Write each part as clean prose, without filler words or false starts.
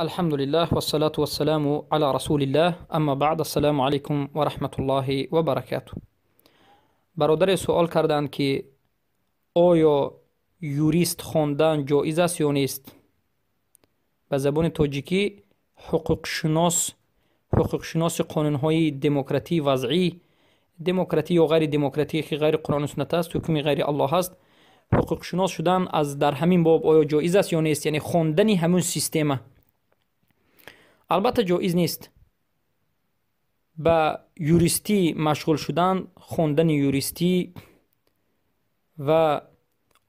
Алҳамдулиллаҳ вассалату вассаламу ала расулиллаҳ, амма баъд, ассалому алайкум ва раҳматуллоҳи ва баракатуҳ. Бародаре суол карданд, ки оё юрист хондан ҷоиз аст ё нест? Ба забони тоҷикӣ ҳуқуқшинос, ҳуқуқшиноси қонунҳои демократии вазъӣ, демократӣ ё ғайри демократӣ, ки ғайри Қуръону суннат аст, ҳукми ғайри Аллоҳ аст, ҳуқуқшинос шудан аз дар ҳамин боб оё ҷоиз аст ё нест? Яъне хондани ҳамун система албатта ҷоиз нест. Ба юристӣ машғул шудан, хондани юристӣ ва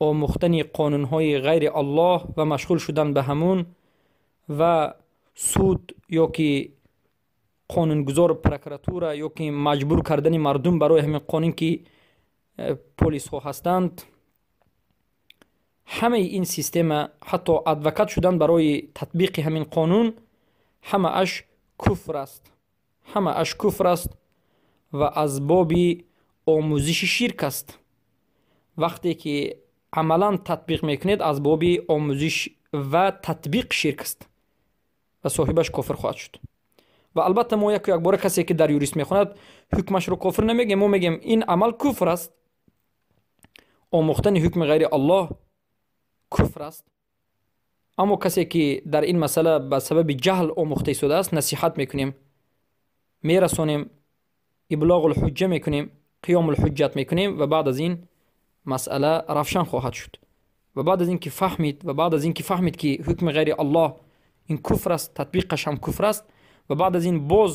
омӯхтани қонунҳои ғайри Аллоҳ ва машғул шудан ба ҳамун ва суд ё ки қонунгузор, прокуратура ё ки маҷбур кардани мардум барои ҳамин қонун, ки полисҳо ҳастанд, ҳамаи ин система, ҳатто адвокат шудан барои татбиқи ҳамин қонун, ҳамааш куфр аст, ҳамааш куфр аст ва аз боби омӯзиши ширк аст. Вақте ки амалан татбиқ мекунед, аз боби омӯзиш ва татбиқ ширк аст ва соҳибаш кофир хоҳад шуд. Ва албатта мо яку якбора касе ки дар юрист мехонад, ҳукмашро кофир намегем. Мо мегем, ин амал куфр аст, омӯхтани ҳукми ғайри Аллоҳ куфр аст. Аммо касе ки дар ин масъала ба сабаби ҷаҳл омӯхта истодааст, насиҳат мекунем, мерасонем, иблоғулҳуҷҷа мекунем, қиёмулҳуҷҷат мекунем ва баъд аз ин масъала равшан хоҳад шуд. Ва баъд аз ин ки фаҳмид, ва баъд аз ин ки фаҳмид, ки ҳукми ғайри Аллоҳ ин куфр аст, татбиқаш ҳам куфр аст, ва баъд аз ин боз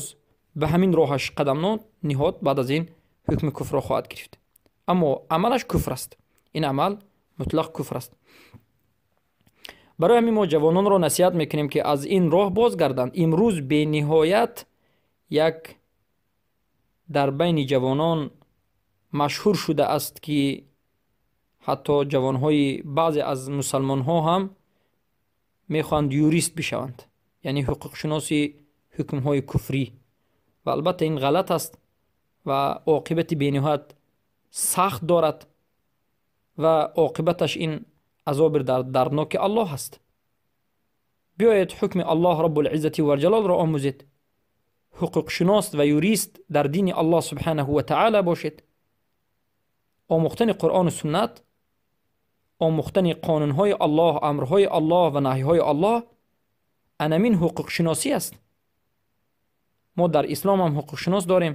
ба ҳамин роҳаш қадам ниҳод, баъд аз ин ҳукми куфрро хоҳад гирифт. Аммо амалаш куфр аст, ин амал мутлақ куфр аст. Барои ҳамин мо ҷавононро насиҳат мекунем, ки аз ин роҳ бозгарданд. Имрӯз бениҳоят як дар байни ҷавонон машҳур шудааст, ки ҳатто ҷавонҳои баъзе аз мусалмонҳо ҳам мехоҳанд юрист бишаванд, яъне ҳуқуқшиноси ҳукмҳои куфрӣ. Ва албатта ин ғалат аст ва оқибати бениҳоят сахт дорад ва оқибаташ ин азоби дардноки Аллоҳ аст. Биёед, ҳукми Аллоҳ Раббулиззати валҷалолро омӯзед, ҳуқуқшинос ва юрист дар дини Аллоҳ субҳанаҳу ва таъала бошед. Омӯхтани Қуръону суннат, омӯхтани қонунҳои Аллоҳ, амрҳои Аллоҳ ва наҳйҳои Аллоҳ анамин ҳуқуқшиносӣ аст. Мо дар ислом ҳам ҳуқуқшинос дорем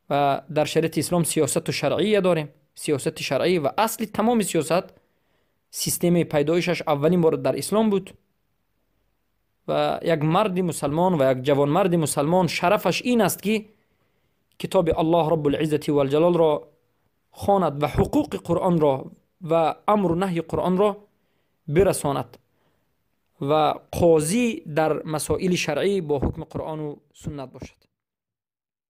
ва дар шариати ислом сиёсату шаръия дорем, сиёсати шаръӣ ва асли тамоми сиёсат, системаи пайдоишаш аввалин бор дар ислом буд. Ва як марди мусалмон ва як ҷавонмарди мусалмон шарафаш ин аст, ки китоби Аллоҳ Раббулиззати валҷалолро хонад ва ҳуқуқи Қуръонро ва амру наҳйи Қуръонро бирасонад ва қозӣ дар масоили шаръӣ бо ҳукми Қуръону суннат бошад.